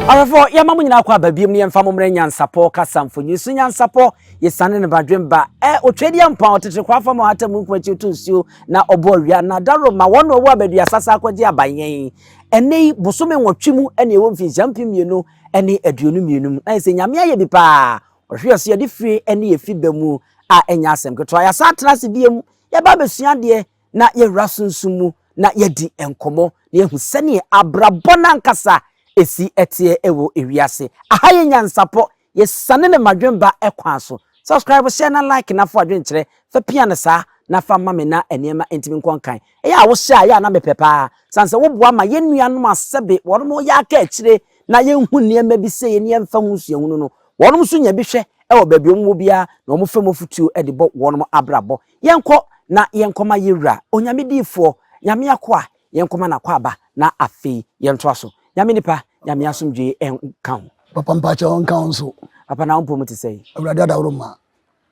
Ahwɛfoɔ, yɛma mo nyinaa kɔ aba biom ne yɛmfa mo mmerɛ nyansapɔ kasa mfonyin so nyansapɔ yɛsane ne badwemba ɛ otwadeɛ mpa ɔtete kwa fam ɔhata mu nkuma akyi to nsuo na ɔbɔ awia na daro ma wɔn na ɔwɔ abaduasa sa akɔgye abayɛn ɛnɛ yi bosome 8 mu ɛne ɛwɔ mfinhyia 2022 mu na yɛ sɛ Nyame ayɛ bi paa ɔhwɛ yɛ so yɛde firi ɛne yɛfi ba mu a ɛnyɛ asɛm ketewa. Yɛasa atena ase biom, yɛba abɛsua adeɛ na yɛwura sunsum mu na yɛdi nkɔmmɔ na yɛhu sɛneɛ abrabɔ no ankasa ɛsi ɛteɛ ɛwɔ ewiase. Aha yɛ nyansapɔ, yɛsane ne madwemba ɛkwan so. Subscribe, share na like na fo adwenkyerɛ fa pia no saa na fa ma me na nneɛma ntumi nkɔ nkan. Ɛyɛ a wohyɛ a ɛyɛ a na mepɛ paa sane sɛ woboa ma yɛn nuanom asɛbe wɔnom yɛ aka akyire na yɛnhu nneɛma bi sɛ yɛn yɛmfa ho suahunu no, wɔnom nso nya bi hwɛ ɛwɔ baabi wɔn wɔ biara na wɔn fam afutuo de bɔ wɔnom abrabɔ. Yɛnkɔ na yɛnkɔma yɛwura Onyame diifoɔ Nyame akoa, yɛnkɔma n'akɔ aba na afei yɛntoa so. Nyame nipa, Nyame asomdwe nka ho. Papa, mpakyɛ nka ho nso. Papa, na wo mpɔ mu te sɛ? Awurade adaworo ma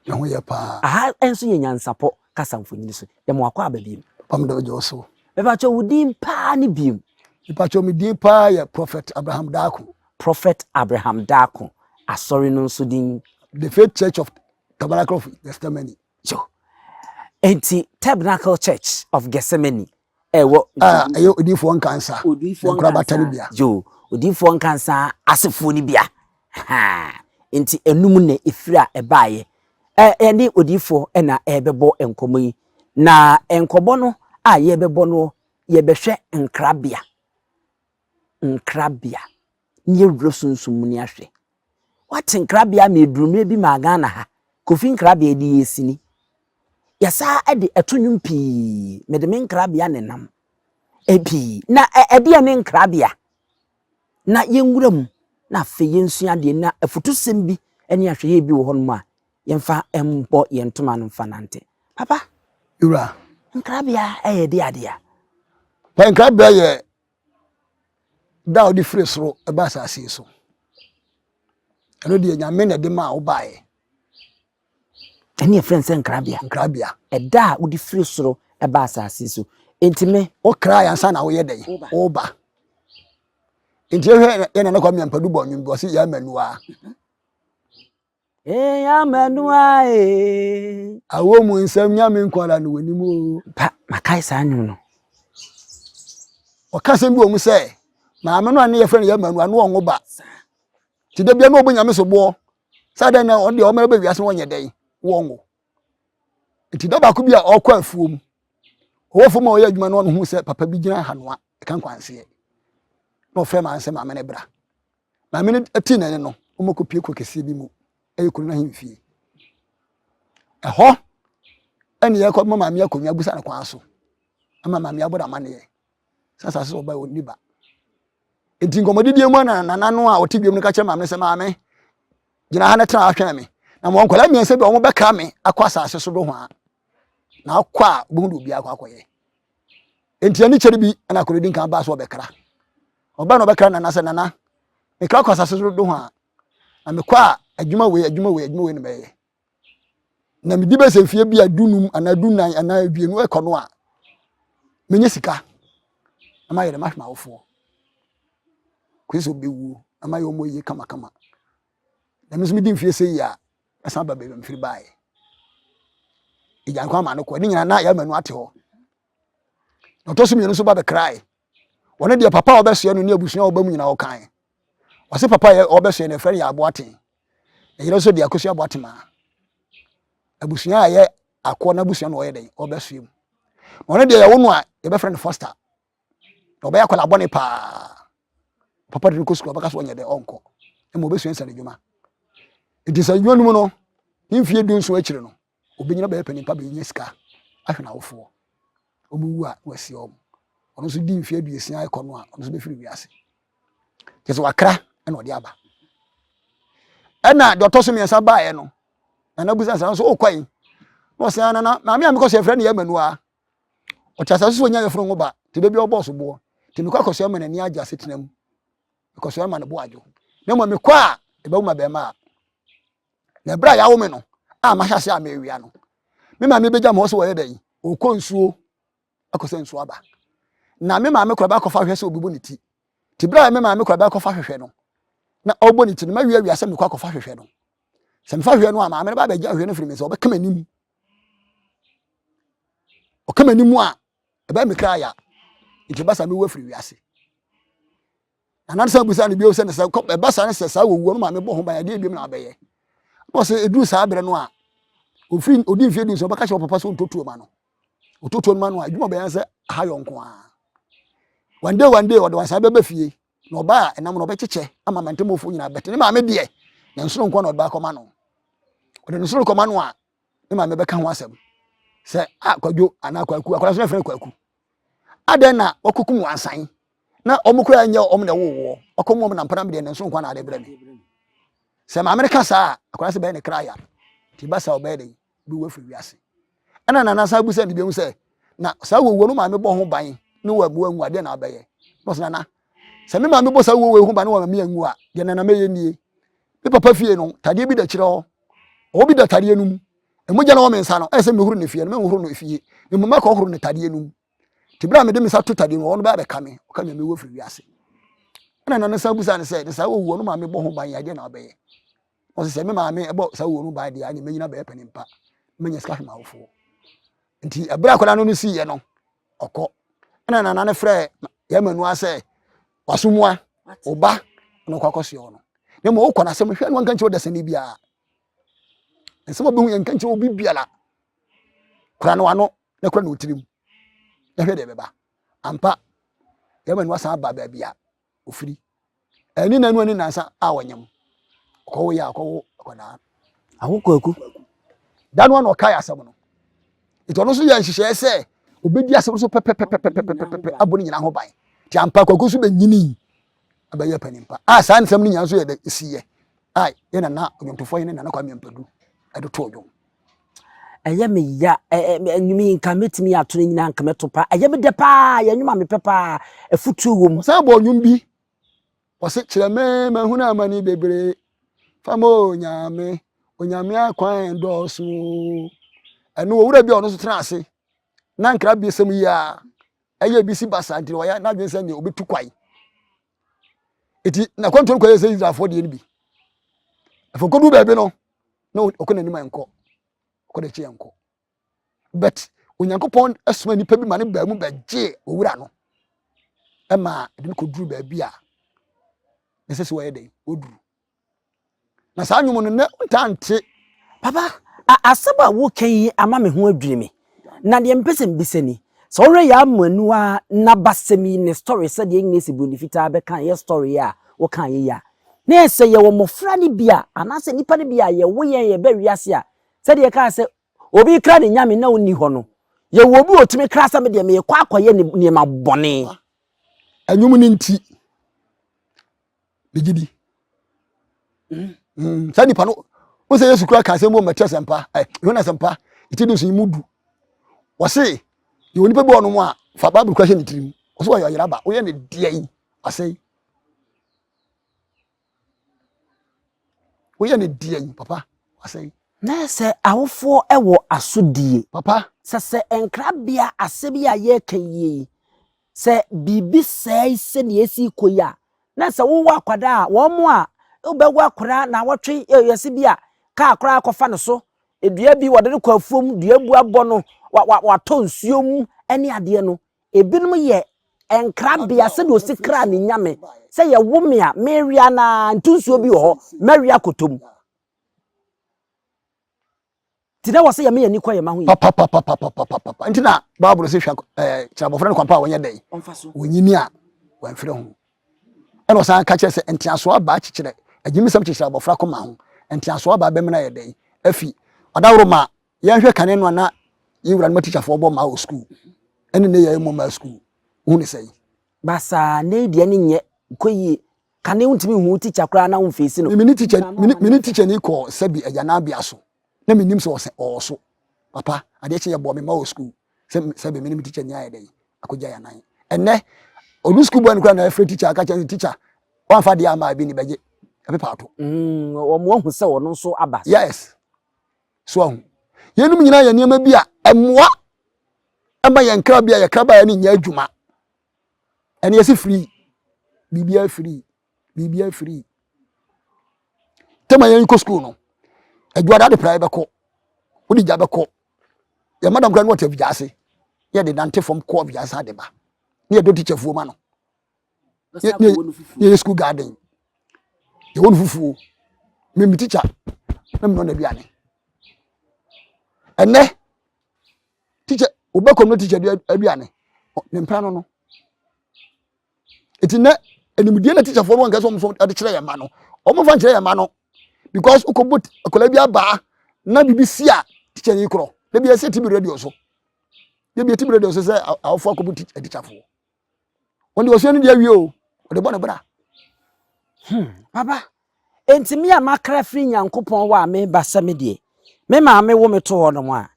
ne ho yɛ paa. Aha nso yɛ nyansapɔ kasa mfonyini so. Yɛma wakɔ aba biom. Papa, mede wogye wo so. Mepakyɛ, wo din paa ne biom? Mpakyɛ, me din paa yɛ Prophet Abraham Daako. Prophet Abraham Daako. Asɔre no nso din? The Faith Church of Tabernacle of Gethsemane. Yo, enti Tabernacle Church of Gethsemane ɛwɔ A ɛyɛ Odiifoɔ Nkansa. Odiifoɔ Nkorabata no Nkansa bia. Yo, Odiifoɔ Nkansa asefoɔ no bia. Ha, nti enum na efiri a ɛbaayɛ ɛ ɛne odiifoɔ ɛna ɛbɛbɔ nkɔmɔ yi, na nkɔmɔ no a yɛbɛbɔ no, yɛbɛhwɛ nkrabea, nkrabea ne yɛwura sunsum mu ne ahwɛ. Wate nkrabea ma edurumire bi ma Ghana ha Kofi nkrabea de yɛ sini, yɛsaa ɛde ɛto nnwom pii, mede me nkrabea nenam pii na ɛdeɛ ne nkrabea na yɛnwura mu na afei yɛnsua adeɛ na afutusɛm bi ne ahwɛyɛ bi wɔ hɔnom a yɛmfa mbɔ yɛn ntoma no mfa nante. Papa, Wura. Nkrabea ɛyɛ de adeɛ a? Pa, nkrabea yɛ da a wode firi soro ɛba asase yi so. Ɛno deɛ, Nyame na ɛde ma a wobaeɛ. Ɛne yɛfrɛ no sɛ nkrabea? Nkrabea. Ɛda a wode firi soro ɛba asase so, enti me Wokra yɛ ansa na woyɛ dɛn? Woba. Woba. Nti yɛhwɛ yɛ Nana Kwame Ampadu bɔ nnwom bi, ɔse yɛ amanua. Ee, amanua ee. Awɔ mu nsɛm, Nyame nkwara no w'anim o. Pa, makae saa nnwom no. Ɔka sɛm bi wɔ mu sɛ maame no a ne yɛfrɛ no yɛ amanua no, ɔnwo ba, nti da bia na ɔbɔ Nyame so boɔ sɛ dɛn na ɔde ɔma bɛ wiase no, wɔnyɛ dɛn wɔnwo. Nti da baako bi a ɔkɔ afuom, ɔwɔ fam a ɔyɛ adwuma no, ɔno hu sɛ papa bi gyina hanoa ɛka nkwanseɛ na ɔfrɛ maame sɛ maame no bra. Maame no tii n'ani no, wɔn kɔ pie kuro kɛseɛ bi mu, ɛyɛ kuro no ahemfie ɛhɔ. Ɛne yɛkɔ ma maame akonnwa busa no kwan so ama maame abɔ n'amanneɛ sɛ asase sɛ ɔba ɔnni ba. Nti nkɔmmɔdidie mu na nana no a ɔte dwam no ka kyerɛ maame no sɛ, maame, gyina ha na tena ha hwɛn me, na ma nkwadaa mmiɛnsa bi a wɔn bɛkra me akɔ asase so do ho a na akɔ a wobɛhu de obiara akɔ akɔyɛ. Nti ani kyɛre bi ɛna akɔrɔ di nkan baa so ɔbɛkra. Ɔbaa na ɔbɛkra nana sɛ, nana, mekra kɔ asase so do ho a na mekɔ a, adwuma wei, adwuma wei, adwuma wei na mɛyɛ, na medi bɛsɛ mfie bi a 15 anaa 14 anaa 20 ɛkɔ no a, menye sika na mayɛ dɛ mahwɛ m'awofoɔ kò sɛ ɔbɛwuo na mayɛ ɔmo yie kamakama, na me nso medi mfie sɛ yi a ɛsan ba baabi a mfiri baeɛ. Ɛgya nkwa ama no kɔ ne nyinaa na yɛama no ate hɔ. Na ɔtɔ so mmienu nso ba bɛkrae. Wɔne deɛ, papa a ɔbɛsoɛ no ne abusua a ɔba mu nyinaa ɔkae. Ɔse papa a ɔbɛsoɛ no, yɛfrɛ no yɛ Aboaten, na yɛrɛ nso de Akosua Aboatemaa abusua a ɛyɛ akoɔ n'abusua na ɔyɛ dɛn ɔbɛsoɛ mu. Na ɔno deɛ, yɛwo no a, yɛbɛfrɛ no Foster, na ɔbɛyɛ akwadaa bɔne paa. Papa de no kɔ sukuu, ɔbɛka so ɔnyɛ dɛ ɔnkɔ ɛma ɔbɛsua nsa n'adwuma. Nti sɛ adwuma no mu no, ne mfie 17 akyire no, obɛnyina bɛyɛ panin pa, bɛnya sika ahwɛ n'awofoɔ. Ɔmo wu a, na wasie ɔmo. Ɔno nso di mfie 60 ɛkɔ no a, ɔno nso bɛfiri wiase kyɛ sɛ wakra ɛna ɔde aba. Ɛna deɛ ɔtɔ so mmiɛnsa baeɛ no, nana busa sɛ nso ɔkɔ yi, na ɔsɛ, nana, maame a mekɔ so yɛfrɛ no yɛ amanua, ɔte asase so, ɔnya yɛfunu ngo ba, te da bi ɔbɔɔ so boɔ, nti mekɔ akɔsoa ma n'ani agye asetena mu, mekɔsoa ma ne bo adwo, na mmom mekɔ a ɛbɛwo ma bɛrima a. Na ɛberɛ a yɛawo me no a mahyɛ ase a mewia no, me maame bɛgya me hɔ sɛ wɔyɛ dɛn, ɔkɔ nsuo akɔsɛ nsuo aba, na me maame kora bɛakɔfa hwɛ sɛ obi bɔ ne ti. Nti berɛ a me maame kora bɛakɔfa hwehwɛ no na ɔbɔ ne ti no, mawie awia sɛ mekɔ akɔfa hwehwɛ no. Sɛ mefa hwehwɛ no a, maame no ba abɛgye ahwehwɛ no firi me sɛ ɔbɛka m'anim. Ɔka m'anim a, ɛbɛyɛ me kra ya. Nti ɛba saa mewu afiri wiase. Nana no san bisa no bio sɛ, sɛ ɛba saa no sɛ saa wɔwuo no maame bɔ ho ban adeɛ biom na abɛyɛ. Na ɔsɛ ɛduru saa berɛ no a, ɔfiri ɔdi mfeɛ du nso ɔbɛka kyerɛ papa sɛ ɔntɔ ma no. Ɔtɔ tuo no ma no a, adwuma ɔbɛyɛ sɛ ahayɔ nko ara. One day one day ɔde wansan bɛba fie na ɔba a ɛnam no ɔbɛkyekyɛ ama mantamofo nyinaa bɛte ne maame deɛ ne nsono nko na ɔde bakɔma no. Ɔde ne nsono kɔma no a ne maame bɛka ho asɛm sɛ a kwadwo anaa kwaku akwadaa nso na ɛfrɛ no kwaku adɛn na wakɔkum wansan na wɔn koraa nyɛ wɔn na ɛwɔ woɔ wakɔm wɔn na mpana deɛ ne nso nkwa na ade brɛ me sɛ maame no ka saa a akwadaa sɛ bɛyɛ ne kra ya nti ba saa ɔbɛyɛ dɛn bɛwu afiri wiase ɛna nana san busa ne biom sɛ na saa wɔwuo no maame bɔ ho ban ne wɔ amu anwu adeɛ na abɛyɛ na ɔsɛ nana sɛ me maame bɔ saa wuo wei ho ban ne wɔ maame anwu a deɛ nana mɛyɛ nie me papa fie no tadeɛ bi da kyerɛ hɔ ɔwɔ bi da tadeɛ no mu mogya na wɔ me nsa no ɛyɛ sɛ mehoro ne fie no menhoro no fie na mmom mɛkɔhoro ne tadeɛ no mu nti berɛ a mede me nsa to tadeɛ no ɔno bɛyɛ bɛka me ɔka me a mɛwu afiri wiase ɛna nane san busa ne sɛ ne saa wɔwuo no maame bɔ ho ban yɛ adeɛ na wabɛyɛ ɔsɛ sɛ me maame ɛbɔ saa wuo no ban deɛ ɛne mɛnyina bɛyɛ panin pa mɛnya sika hwɛ m'awofoɔ nti ɛberɛ akwadaa no no siiɛ no ɔkɔ ɛna nana no frɛ yɛn manua sɛ wasomoa ɔba na ɔkɔ akɔsoɛ no na mmom wokɔ n'asɛm hwɛ no wanka nkyerɛ ɔdasani biara nsɛm a ɔbɛhu yɛnka nkyerɛ obi biara kora no ano na kora no tirim na hwɛ deɛ ɛbɛba ampa yɛma no asan aba baabi a ofiri ɛne nanu ani nansa a wɔnyam ɔkɔwo yɛ akɔwo akwadaa awo kwaku da no ana ɔkae asɛm no nti ɔno nso yɛ nhyehyɛeɛ sɛ obɛdi asɛm so pɛpɛpɛpɛpɛpɛ abɔ ne nyinaa ho ban nti ampa kwaku nso bɛnyini abɛyɛ panimpa a saa nsɛm no nyinaa nso yɛ dɛ ɛsiiɛ a yɛ nana ɔdwomtofoɔ yɛ ne nana Kwame Ampadu ɛde too dwom. Ɛyɛ me ya nnwom yi nka mɛtumi ato no nyinaa nka mɛto paa ɛyɛ me dɛ paa yɛ nnwom a mepɛ paa afutuo wɔ mu. Ɔsan bɔɔ nnwom bi ɔse kyerɛ me mahunu amane bebree fa ma onyame onyame akwan dɔɔso ɛno owura bi a ɔno nso tena ase na nkra bi sɛm yi a ɛyɛ bi si basa nti ɔyɛ n'adwene sɛ nea obetu kwae eti n'akwantuo no kɔyɛ sɛ Israelfoɔ deɛ no bi afei kɔdu baabi no na ɔkɔ n'anim a nkɔ ɔkɔ n'akyi a nkɔ but Onyankopɔn asoma nipa bi ma ne baa mu bɛgye owura no ɛma ɛde no kɔduru baabi a ɛsɛ sɛ wɔyɛ dɛn wɔduru Na saa nnwom no, nnɛ wontaa nte. Papa, asɛm a woka yi ama me ho adwiri me. Na deɛ mepɛ sɛ mebisa ni, sɛ wohwɛ Yaa Mmanuwa n'abasɛm yi ne story sɛdeɛ English Buroni Fitaa bɛka yɛ story yi a wokaeɛ yi a, na yɛ sɛ yɛwɔ mmɔfra no bi a, anaasɛ nnipa no bi a yɛwo yɛn yɛba wiase a, sɛdeɛ yɛkaa sɛ obi kra ne nyame na ɔnni hɔ no, yɛwɔ obi a ɔtumi kra sɛ me deɛ merekɔ akɔyɛ nneɛma bɔne. Nnwom no nti, megye di mm. Saa nipa no wo sɛ yesu kura ka asɛm bi wɔ matthew asɛmpa eh, yohane asɛmpa ɛti du nso yi mu du wɔse yɛwɔ nipa bi wɔ nom a fa bible kura hyɛ ne tirim wɔse wɔyɛ ɔyera ba woyɛ ne deɛ yi asɛe woyɛ ne deɛ yi papa asɛe Na sɛ awofoɔ wɔ asodie. Papa. Sɛ nkrabea asɛm yi a yɛreka yie yi, sɛ biribi sɛe sɛdeɛ ɛsi rekɔ yi a, na sɛ wowɔ akwadaa a, wɔn a wobɛwo akwadaa naawɔtwe yɛse bi a kaa koraa kɔfa no so, dua bi wɔde no kɔ afuom, dua bu abɔ no, watɔ nsuo mu ne adeɛ no, ebinom yɛ nkrabea sɛdeɛ ɔsi kra ne nyame sɛ yɛwo me a mewea na nto nsuo bi wɔ hɔ mɛwe akɔtɔ mu. Nti na wɔ sɛ yɛma yɛn ani kɔ yɛn mma ho yie. Papapapapapapa. Nti na Bible sɛ hwɛ ɛɛ kyerɛ abɔfra no kwan pa a wɔnyɛ dɛn. Ɔmfa so. Wɔnyini a wɔmfiri ho. Ɛna ɔsan ka kyerɛ sɛ nteasoɔ abaa kyekyerɛ agyimisɛm kyekyerɛ abɔfra koma ho. Nteasoɔ abaa bɛmena yɛ dɛn afi. Ɔdaworo ma yɛnhwɛ kane no a na yɛn wuranom atikyafoɔ bɔ mmaa wɔ sukuu ɛne nnɛ yɛn mmɔ mmaa sukuu. Wohu ne sɛn? Basaa, nnɛ yi deɛ ne nyɛ nkɔ yie. Kane wontumi nhu wo tikya koraa na womfeesi no. Me ne tikya me ne tikya ni kɔɔ sɛbi agyananbea so na menim sɛ ɔsɛ ɔwɔ so. Papa, adeɛ kye yɛbɔɔ me mma wɔ sukuu sɛ sɛbi me ne me tikya ni ayɛ dɛn akɔgya yɛn anan. Ɛnnɛ, ɔdu sukuu bɔ no koraa na ɛfrɛ tikya aka kyerɛ no tikya wamfa adeɛ amma a ebi ni bɛgye ɛpepa ato. Mm, wɔn ahu sɛ ɔno nso aba. Yes. So ahu. Yeinom nyinaa yɛ nneɛma bi a ɛmmoa ɛma yɛn kra bi a yɛkra baeɛ no nyɛ adwuma. Ɛne yɛsi free. Biribiara free. Biribiara free. Tɛma yɛn kɔ sukuu no, adwuada de praeɛ bɛkɔ, wode gya bɛkɔ. Yɛn madam koraa no wɔte afigya ase, yɛde nante fam kɔ afigya ase ade ba. Ne yɛdɔ tikyafuo ma no. Ne yɛ sukuu garden. Yɛwɔ no fufuo. Me me tikya na menɔ n'aduane. Ɛnɛ tikya wobɛkɔ no tikya aduane ne mpra no no. Eti nɛ animdeɛ na tikyafoɔ no wɔn nkɛsɛ wɔn so de kyerɛ yɛn mma no wɔn fa nkyerɛ yɛn mma no because wokɔbɔ akwadaa bi abaa na biribi si a tikya ni korɔ na bi ɛsɛ tv radio so na bi tv radio so sɛ awofoɔ akɔbɔ tikyafoɔ wɔn deɛ ɔsua no deɛ awie o ɔde bɔ ne bra. Hmm, papa Enti me a makra firi Nyankopɔn hɔ a mereba sɛ me deɛ, me maame wo me to hɔ nom a,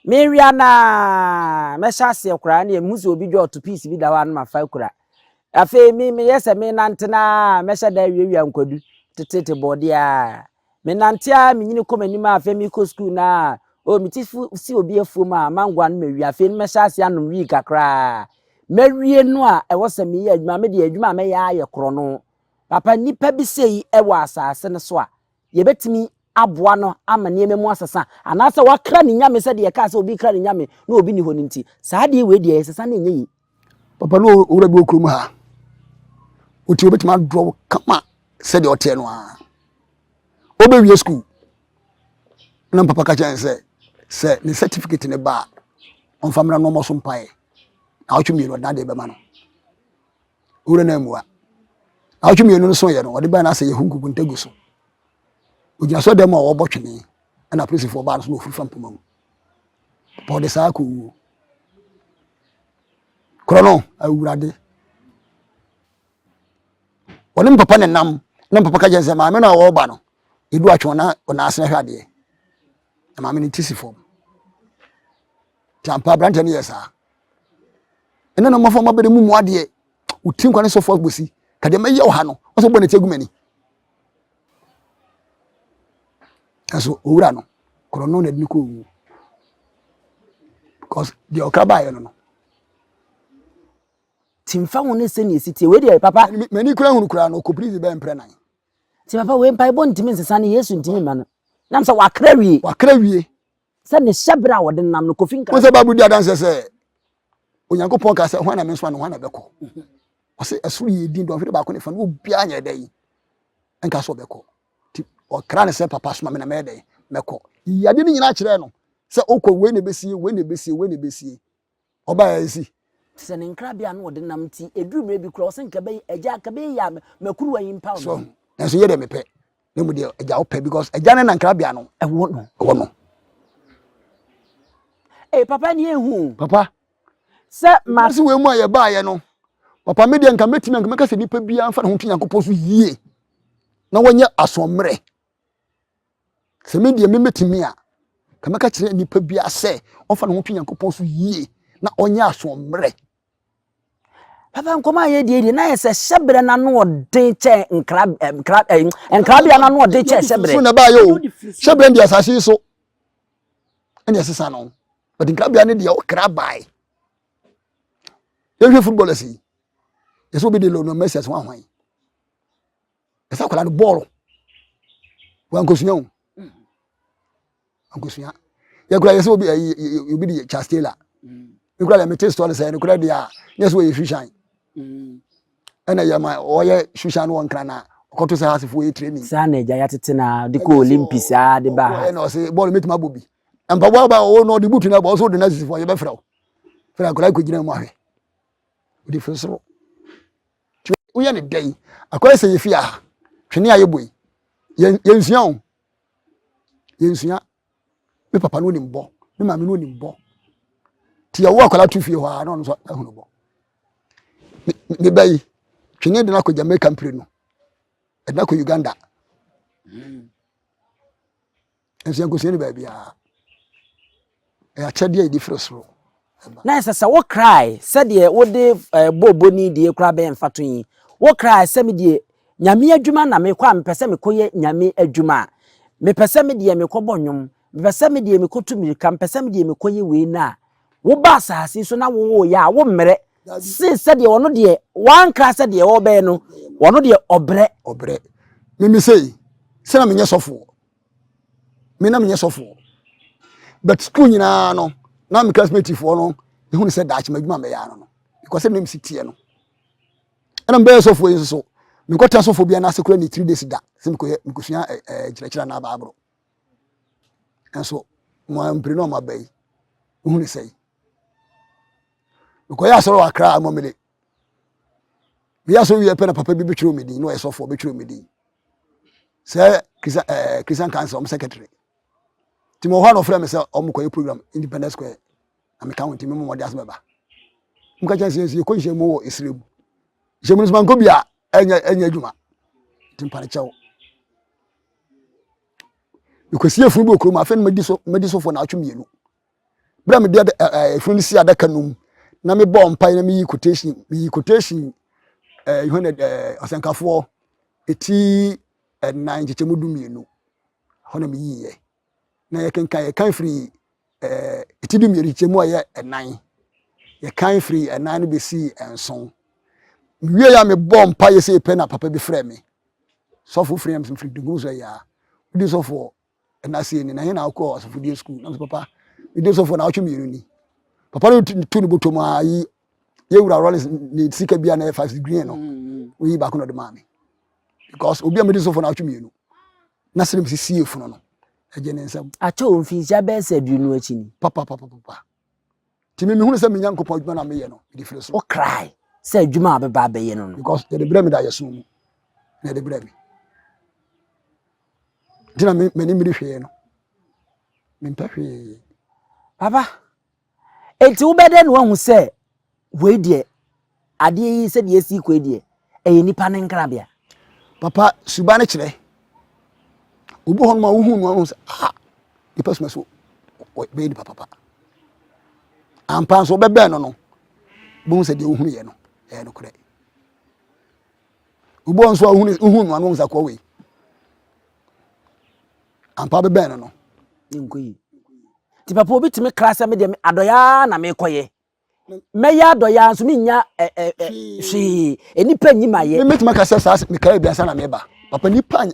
mewea no ara, mɛhyɛ aseɛ koraa ne mehu sɛ obi dwa ɔto piece bi da hɔ a na mafa akura. Afei me meyɛ sɛ menante no ara, mɛhyɛ da awiawia nkwadu, tetete bɔɔdeɛ ara. Menante ara menyini kɔ m'anim a afei mekɔ sukuu no a, oh, me ti si obi afuom a, mango ano mawia, afei no mɛhyɛ aseɛ anom wii kakraa. Mawie no a ɛwɔ sɛ meyɛ adwuma, me deɛ adwuma a mɛyɛ ara yɛ korɔno. Papa, nnipa bi sei wɔ asase no so a, yɛbɛtumi aboa no ama nneɛma mu asesa, anaasɛ wakra ne nyame sɛdeɛ yɛkaa sɛ obi kra ne nyame na obi nni hɔ no nti, saa adeɛ wei deɛ yɛsesa no ɛnyɛ yie. Papa no owura bi wɔ kurom ha, ɔti obɛtumi adrɔ wo kama sɛdeɛ ɔteɛ no ara. Ɔbɛwie sukuu na papa ka kyerɛ no sɛ sɛ ne certificate no ba a ɔmfa mmra na ɔmmɔ so mpaeɛ na ɔtwe mmienu ɔde n'adeɛ bɛma no. Owura no ammua. Naawɔtwe mmienu no soeɛ no, ɔde bae no asɛ yɛhu nkukunta gu so. Ogyina so dan mu a ɔrebɔ twene, ɛna apolisifoɔ baa no so na ɔfiri fa mpoma mu. Papa ɔde saa kɔwuo. Korɔ no, awurade. Ɔne mpapa ne nam, na mpapa ka kyerɛ sɛ maame no a ɔreba no, ɛdu atwe ɔna ɔna asene hwɛ adeɛ. Na maame no ti si fam. Nti ampa aberanteɛ no yɛ saa. Ɛna na mmɔfra mma bɛde mu mu adeɛ. Wo ti nkwa ne sɔfo agosi. Ka deɛ mɛyɛ wɔ ha no, ɔsɛ bɔ n'akyi agu m'ani. Nanso owura no, korɔ no na ɛde no kɔ owu. Because deɛ ɔkra baeɛ no no. Ti mfa ho ne sɛnea ɛsi tie. Wei deɛ papa. M'ani kura hunu koraa no, ɔkɔ prison bɛyɛ mprɛ nan. Ti papa wei mpaebɔ ntumi nsesa no, Yesu ntumi mma no. Nam sɛ wakra wie. Wakra wie. Sɛ ne hyɛberɛ a ɔde nam no, Kofi Nkrah. Wohu sɛ Bible di adanseɛ sɛ Onyankopɔn kaa sɛ hwan na mensoma no hwan na bɛkɔ. Ɔse ɛsoro yɛ din dɔnhwere baako ne fa no obiara nyɛ dɛ yi nka sɛ ɔbɛkɔ. Nti ɔkra ne sɛ papa soma me na mɛyɛ dɛn mɛkɔ. Yiyi adeɛ no nyinaa kyerɛɛ no sɛ wokɔ wei na ɛbɛsie wei na ɛbɛsie wei na ɛbɛsie. Ɔbaeɛ a ɛsi. Te sɛ ne nkrabea a na ɔde nam nti, ɛduru mmerɛ bi koraa ɔse nka ɛbɛyɛ, agya nka ɛbɛyɛ yie a m'akuruwa yi mpaw me. So nanso yɛ deɛ mepɛ na mu deɛ agya wopɛ because agya ne na nkrabea no ɛwɔ no. Ɛwɔ no. Ee papa ni ehu. Papa. Sɛ ma. Sɛ wei mu a yɛbaeɛ no papa me deɛ nka mɛtumi anka mɛka sɛ nipa biara mfa ne ho nto Nyankopɔn so yie na wɔnyɛ asoɔmmerɛ. Sɛ me deɛ memɛtumi a, ka mɛka kyerɛ nipa biara sɛ ɔmfa ne ho to Nyankopɔn so yie na ɔnyɛ asoɔmmerɛ. Papa nkɔmɔ a yɛdie deɛ na yɛ sɛ hyɛbrɛ no ano ɔden kyɛ nkra nkra nkrabea no ano ɔden kyɛ hyɛbrɛ. So na ɛbaayɛ o hyɛbrɛ deɛ asase yi so ɛna ɛsesa no but nkrabea no deɛ ɔkra bae. Yɛhwɛ footballers yi yɛsɛ obi de Lionel Messi ase ho ahwan. Ɛsɛ akwadaa no bɔɔlo wankosua o wankosua yɛkura yɛsɛ obi ɛyi obi de Charles Taylor ekura deɛ mete story sɛ ɛnukura deɛ a nyɛ sɛ ɔyɛ shushan ɛna yɛ ma ɔyɛ shushan no wɔ nkran na ɔkɔto sɛ asefo yɛ training. Saa na agya yɛatete na de kɔ Olympics a de ba ha. Ɛna ɔsɛ bɔɔlo mɛtumi abɔ bi mpaboa ba ɔwɔ na ɔde butu na bɔ ɔsɛ ɔde na sisi fɔ yɛbɛfrɛ wo fɛrɛ akwadaa kɔ gyina mu ahwɛ ɔde firi soro. Nti woyɛ ne dɛn? Akɔyɛ sɛ yɛfi aha, twene a yɛbɔ yi, yɛnsua o. Yɛnsua. Me papa no onim bɔ, me maame no onim bɔ. Nti yɛwo akwadaa to fie hɔ a na ɔno nso ahunu bɔ. Me ba yi, twene de no akɔ Jamaica mprenu, ɛde no akɔ Uganda. Nso yɛnkɔsua no baabiara. Ɛyɛ akyɛdeɛ a yɛde firi soro. Na ɛsɛ sɛ wo krae sɛdeɛ wode eh, bɔɔbɔni deɛ koraa bɛyɛ mfato yi. Wo krae sɛ me deɛ Nyame adwuma na mekɔ a mepɛ sɛ mekɔyɛ Nyame adwuma a. Mepɛ sɛ me deɛ mekɔbɔ nnwom. Mepɛ sɛ me deɛ mekɔtu mmirika. Mepɛ sɛ me deɛ mekɔyɛ wei no a. Woba asase yi so na wowoeɛ a, wommrɛ. Sen sɛdeɛ ɔno deɛ wankra sɛ deɛ ɔrebɛyɛ no, ɔno deɛ ɔbrɛ. Ɔbrɛ. Meme sei. Sɛ na menyɛ sɔfoɔ. Me na menyɛ sɔfoɔ. But school nyinaa no, na me classmate foɔ no, ehunu sɛ daakye m'adwuma mɛyɛ ano no. Because sɛ me si teɛ no. Ɛna mebɛyɛ sɔfoɔ yi nso so, mekɔtena sɔfoɔ bi anaase kora ne 3 days da sɛ mekɔyɛ mekɔsua nkyerɛkyerɛ anaa baaboro. Nso mo mpire na ɔmo aba yi, wohunu sɛ yi. Mekɔyɛ asɔre wɔ Accra Amomele. Meyɛ asɔre wie pɛ na papa bi bɛtwerɛ me din na ɔyɛ sɔfoɔ bɛtwerɛ me din. Sɛ Christian Christian Council ɔmo secretary. Nti mewɔ hɔ a na ɔfrɛ me sɛ ɔmo kɔyɛ program Independence Square na meka ho nti me mmɔde ase bɛba. Mka kyerɛ sɛ yɛkɔ nhyiamu wɔ esire mu. Nhyiamu no nso mankɔ bi a ɛnyɛ adwuma. Nti mpane kyɛw. Mekɔsi efunu bi wɔ kurom afei na madi so madi sɔfoɔ na atwe mmienu. Berɛ a mede efunu no si adaka no mu na mebɔɔ mpae na meyi quotation meyi quotation Yohane ɔsɛnkafoɔ eti 4 nkyekyɛmu 12 hɔ na meyiiɛ na yɛkenkan yɛkan firi eti 12 nkyekyɛmu a ɛyɛ 4 yɛkan firi 4 no bɛsii 7. Mewie a mebɔɔ mpaeɛ sɛ pɛ na papa bi frɛ me sɔfo firi yɛm firi dunkum so ɛyɛ a wodi sɔfoɔ ɛna sei ni na he na wokɔ asɔfodie sukuu na papa medi sɔfoɔ na awɔtwe mmienu ni. Papa no tu ne bɔtɔ mu a yi yɛwura Rollins ne sika bi a na yɛ 5 green no oyi baako na ɔde maa me because obi a medi sɔfoɔ na awɔtwe mmienu na sɛ mesi sie funu no ɛgye ne nsam. Akyɛ wɔ mfinhyia bɛyɛ sɛ 20 akyi ni. Papa papa papa nti me mehunu sɛ me Nyankopɔn adwuma na meyɛ no mede firi so. Wo cry sɛ adwuma a bɛba abɛyɛ no. Because yɛde brɛ me da yɛ som mu na yɛde brɛ me nti na m'ani mmiri hwee no mempɛ hwee. Papa, enti wobɛdɛ na wahu sɛ wei deɛ adeɛ yi sɛdeɛ esi kɔ yi deɛ ɛyɛ nipa ne nkrabea? Papa, suba no kyerɛ obi hɔ nom a wohu no ahu sɛ ah nipa suma so bɛyɛ nipa papa ampa nso wobɛbɛn no bohu sɛ deɛ wohunu yɛ no ɛyɛ nokorɛ. Obi hɔ nso a wohu no ano sɛ akoa wei ampa bɛbɛn no. Nkɔ yi nti papa obi tumi kra sɛ medeɛ adɔyaa na mekɔyɛ mɛyɛ adɔyaa nso menya hwee nnipa nyi ma yɛ. Mɛtumi aka sɛ saa mekae bi ansa na meba papa nipa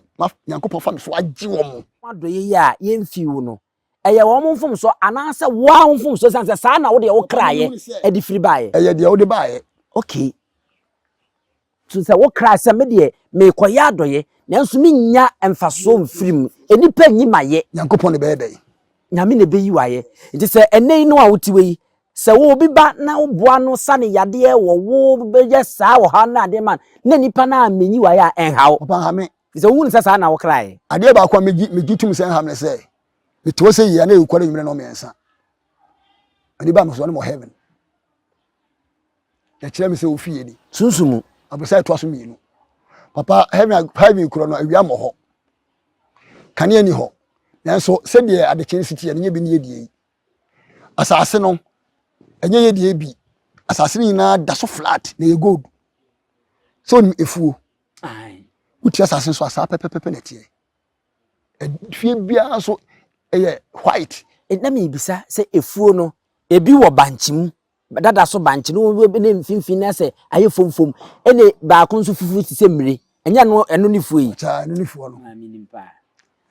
Nyankopɔn fa me so agye wɔ mo. Adɔyɛ yi a yɛmfi wo no ɛyɛ wɔn mfomso anaasɛ woa wo mfomso sane sɛ saa na wodeɛ wo kraeɛ ɛde firi baeɛ? Ɛyɛ deɛ wode baeɛ. Okay, so sɛ wo kra sɛ medeɛ mekɔyɛ adɔyɛ nanso menya mfasoɔ mfiri mu nnipa nyi ma yɛ. Nyankopɔn ne bɛyɛ dɛn? Nyame na ɛbɛyi wayɛ. Nti sɛ ɛnɛ yi no a wote wɔ yi sɛ wo obi ba na woboa no sane yadeɛ wɔ wo bɛyɛ saa wɔ ha na adeɛ ma na nipa no a menyi wayɛ a ɛnha wo. Papa nha me. Sɛ wohunu sɛ saa na wo kraeɛ. Adeɛ baako a megye tom sɛ nha me ne sɛ mete hɔ sɛ yie a na ɛwukɔ no nwummerɛ no mmiɛnsa ɔde ba me so ɔne mɔ heaven ɛkyerɛ me sɛ ofie ni. Sunsun mu. Aborosa ɛtoa so mmienu. Papa heaven heaven korɔ no awia mmɔ hɔ kanea ni hɔ nanso sɛdeɛ adekyee no si teɛ no nyɛ bi ne yɛ deɛ yi asase no ɛnyɛ yɛ deɛ bi asase no nyinaa da so flat na yɛ gold sɛ onim efuo wotia asase nso asaa pɛpɛpɛpɛ na ɛteɛ fie biara nso ɛyɛ white. Na mebisa sɛ efuo no ebi wɔ bankye mu dada so bankye no ne mfimfini na sɛ ayɛ fomfom ɛne baako nso fufuo te sɛ mmire ɛnyɛ no ɛno ne fuo yi. Saa ɛno ne fuo no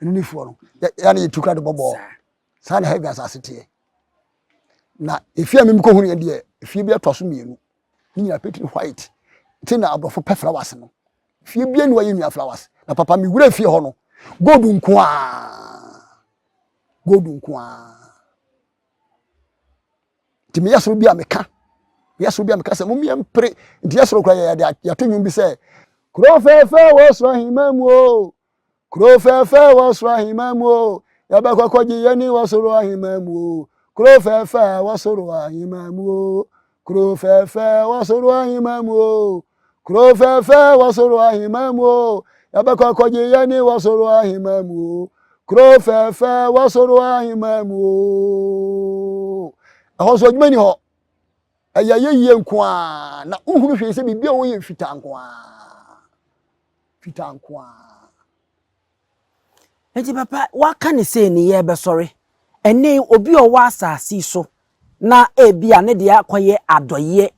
ɛno ne fuo no yɛ ne yɛtu kora de bɔbɔɔ saa na heaven asase teɛ na efie a mimi kɔhunu yɛ deɛ efie bi atoa so mmienu ne nyinaa petiri white nti na aborɔfo pɛ flowers no fie bia ni wɔyɛ nua flowers na papa mi wura fie hɔ no gold nko aa gold nko aa nti meyɛ soro bi a meka meyɛ soro bi a meka sɛ mo yɛ mpere nti yɛ soro kora yɛ yɛde yɛto nnwom bi sɛ kuro fɛɛfɛ wɔ soro ahemman mu o kuro fɛɛfɛ wɔ soro ahemman mu o yɛbɛkɔ kɔgye yɛni wɔ soro ahemman mu o kuro fɛɛfɛ wɔ soro ahemman mu o kuro fɛɛfɛ wɔ soro ahemman mu o kuro fɛɛfɛ wɔ soro ahemman mu o yɛbɛkɔ kɔgye yɛni wɔ soro ahemman mu o kuro fɛɛfɛ wɔ soro ahemman mu o ɛhɔ nso adwuma ni hɔ ɛyɛ yɛyie nko a na wohunu hwee sɛ biribi a wɔyɛ fitaa nko a fitaa nko a. Nti papa waka ne sei ne yɛbɛsɔre ɛnɛ obi a ɔwɔ asase so na ebi a ne deɛ akɔyɛ adɔyɛ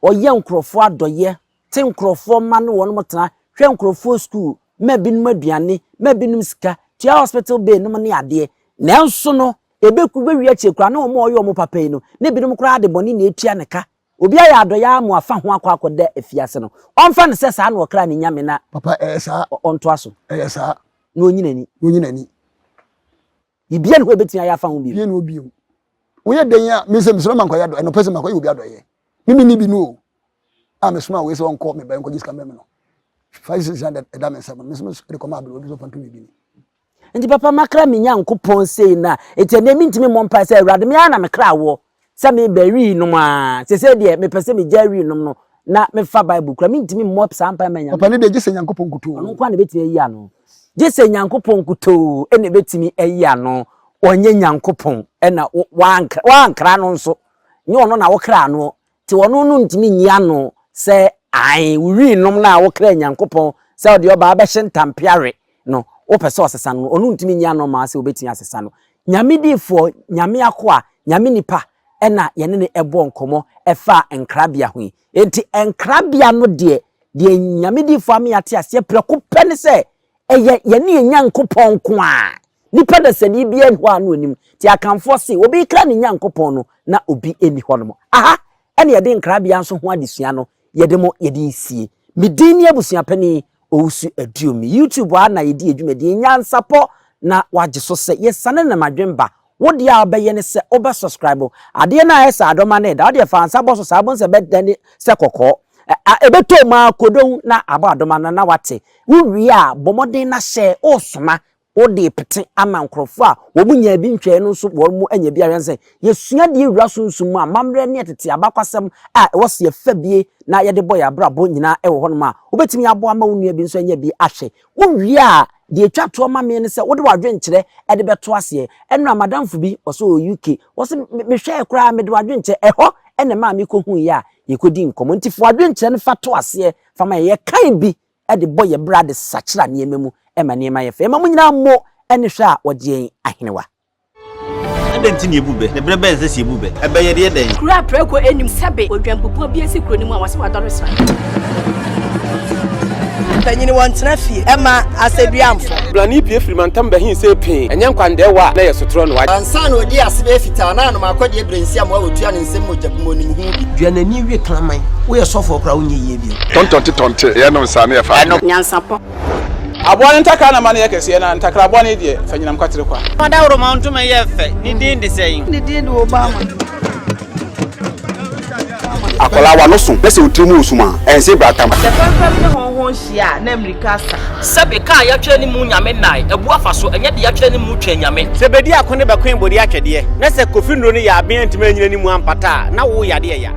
ɔyɛ nkurɔfoɔ adɔyɛ te nkurɔfoɔ ma ne wɔn tena hwɛ nkurɔfoɔ sukuu. ma binom aduane, ma binom sika, tua hospital bill nom ne adeɛ. Nanso no, ɛbɛku bɛwie akyire koraa na wɔn a ɔyɛ wɔn papa yi no, ne binom koraa de bɔne na ɛtua ne ka. Obi ayɛ adɔeɛ ara ma wafa ho akɔ akɔda afiase no, ɔmfa no sɛ saa na ɔkra ne Nyame na Papa, ɛyɛ saa. ɔntoa so. Ɛyɛ saa. Na ɔnyi n'ani. Na ɔnyi n'ani. Biribiara nni hɔ a ɛbɛtumi ayɛ afa ho bio. Biribiara nni hɔ bio. Woyɛ dɛn a, me sɛ mesrɛ ma nkɔyɛ adɔeɛ, nɔpɛ sɛ makɔyɛ obi adɔeɛ. Me menni bi no o. A mesoma wei sɛ ɔnkɔ me ba nkɔgye sika mmerɛ me no. 5600 ɛda me nsam no, me nso mede kɔma aberewa bi sɛ ɔmfa nto biribi ni. Nti papa makra me Nyankopɔn sei no a, enti ɛnnɛ mentumi mmɔ mpae sɛ Awurade me ara na mekra woɔ sɛ meba wii nom a, sesei deɛ mepɛ sɛ megyae wii nom no na mefa Bible kura, mentumi mmɔ saa mpae ma Nyame. Papa ne deɛ gye sɛ Nyankopɔn nkutoo. Ɔno nko ara na ɛbɛtumi ayi ano. Gye sɛ Nyankopɔn nkutoo na ɛbɛtumi ayi ano. Ɔnyɛ Nyankopɔn na woankra no nso, nyɛ ɔno na wokra noɔ. Nti ɔno no ntumi nyi ano sɛ ae, wo wii nom no a wokraa Nyankopɔn sɛ ɔde ɔba abɛhye ntampe awe no, wopɛ sɛ ɔsesa no no, ɔno ntumi nyi ano mma wo sɛ wobɛtumi asesa no. Nyame diifoɔ, Nyame akoa, Nyame nipa na yɛne no bɔɔ nkɔmmɔ ɛfaa nkrabea ho yi. Enti nkrabea no deɛ, deɛ Nyame diifoɔ ama yɛate aseɛ prɛko pɛ ne sɛ, ɛyɛ yɛne yɛn Nyankopɔn nko ara. Nipa dasani biara nni hɔ a na ɔnim. Nti Akanfoɔ se, obi rekra ne Nyankopɔn no, na obi nni hɔnom. Aha na yɛde nkrabea nso ho adesua no yɛde mo yɛde resie. Me din ne Abusuapanin Owusu Aduomi. YouTube ha na yɛdi yɛn dwumadie. Nyansapɔ na wagye so sɛ yɛsane nam adwen ba. Wo deɛ a wobɛyɛ ne sɛ wobɛ subscribe. Adeɛ no a ayɛ sɛ adɔma no reda, wo deɛ fa nsa bɔ so saa, wobɛhu sɛ ɛbɛdane sɛ kɔkɔɔ. Ɛbɛtɔ mu ara kodon na abɔ adɔma no na wate. Wowie a, bɔ mmɔden na hyɛ, wosoma Wode repete ama nkurɔfoɔ a wɔn nyaa bi nhwɛeɛ no nso wɔn anya bi ahwɛ sɛ yɛsua deɛ wura sunsum mu amammerɛ ne tete abakwasɛm a ɛwɔ sɛ yɛfa bie na yɛde bɔ yɛn abrabɔ nyinaa wɔ hɔnom a wobɛtumi aboa ama wo nua bi nso anya bi ahwɛ. Wowie a, deɛ ɛtwa toɔ ma me ne sɛ wode w'adwenkyerɛ de bɛto aseɛ. Ɛnora madamfo bi, ɔsɛ ɔwɔ UK, ɔse mehwɛɛ koraa mede w'adwenkyerɛ, ɛhɔ na ɛmaa mekɔhuiɛ a yɛkɔdii nkɔmmɔ. Nti fa w'adwenkyerɛ no fa to aseɛ fa ma yɛn. Yɛkan bi de bɔ yɛn bra de sakyera nneɛma mu ma nneɛma yɛ fɛ. Yɛma mo nyinaa mo ne hwɛ a wɔgye yɛn ahenewa. Adɛn nti na yebu bɛ? Na bere bɛn na ɛsɛ sɛ yebu bɛ? Ɛbɛ yɛ deɛ dɛn? Kuro a prako nnim sɛbe odwanbubuo bi asi kuro no mu a wɔse wadɔre sran. Mpanyini wɔntena fie ɛma asɛduamfo. Blani pue firi mantam bɛhe see pee, ɛnyɛ nkwandɛɛwa a na ɛyɛ sotorɔ no wa. Ansa na ɔdii ase bɛyɛ fitaa na anom akɔdeɛ berɛ nsi amoa wɔtua ne nsam mogya gu mu ɔnim ho bi. Dua n'ani we kraman. Woyɛ sɔfoɔ koraa wonyɛ yie bio. Tɔntɔnte tɔnte yɛ nom saa ne yɛ fa adeɛ. Nyansapɔ. Aboa no ntakra na ma no yɛ kɛseɛ, na ntakra bɔne deɛ, fa nyinam kwatere kwa. Ɔdawuroma ntoma yɛ fɛ, ne din de sɛn? Ne din de Obama. Akwadaa w'ano so na sɛ wo tiri mu resum a, ɛnse bratam. Sɛ fɛmfɛm ne hɔnhɔn hyia a, na mmirika asa. Sɛbe kaa yatwerɛ ne mu nyame nnae abu afa so ɛnyɛ de yatwerɛ ne mu twɛn nyame. Sɛ bedi ako ne bɛkoe bode atwɛdeɛ, na sɛ Kofi nnuro no yɛ aben antumi anyina ne mu ampata a, na wo yadeɛ ya.